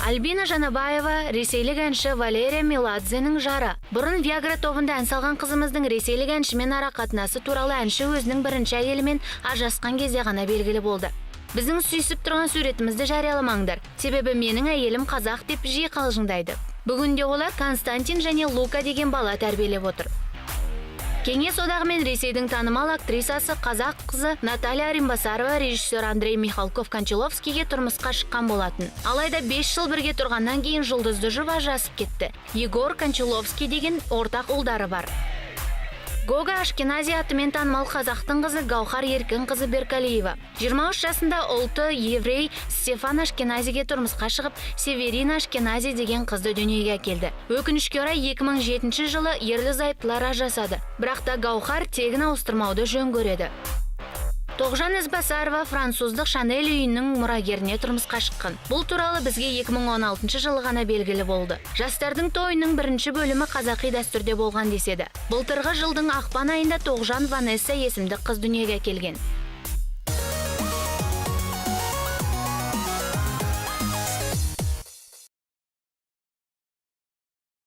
Альбина Жанабаева — ресейлік әнші Валерия Меладзенің жары. Бұрын Виагра тобында ән салған қызымыздың ресейлік әншімен арақатынасы туралы әнші өзінің бірінші әйелімен ажырасқан кезде ғана белгілі болды. «Біздің сүйісіп тұрған суретімізді жарияламаңдар, себебі менің әйелім қазақ», — деп жиі қалжыңдайды. Бүгінде олар Константин және Лука деген бала тәрбиелеп отыр. Кеңес Одағы мен Ресейдің танымал актрисасы, қазақ қызы Наталья Орынбасарова режиссер Андрей Михалков Кончаловскийге тұрмысқа шыққан болатын. Алайда 5 жыл бірге тұрғаннан кейін жұлдызды жұп ажырасып кетті. Егор Кончаловский деген ортақ ұлдары бар. Гога Ашкенази атымен танымал қазақтың қызы Гаухар Еркін қызы Беркалиева 23 жасында ұлты еврей Стефан Ашкеназиге тұрмысқа шығып, Северина Ашкенази деген қызды дүниеге әкелді. Өкінішке орай, 2007 жылы ерлі зайыптылар ажырасады. Бірақ та Гаухар тегін ауыстырмауды жөн көреді. Тоғжан Ізбасарова француздық Шанель үйінің мұрагеріне тұрмысқа шыққан. Бұл туралы бізге 2016 жылы ғана белгілі болды. Жастардың тойының бірінші бөлімі қазақи дәстүрде болған деседі. Былтырғы жылдың ақпан айында Тоғжан Ванесса есімді қыз дүниеге әкелген.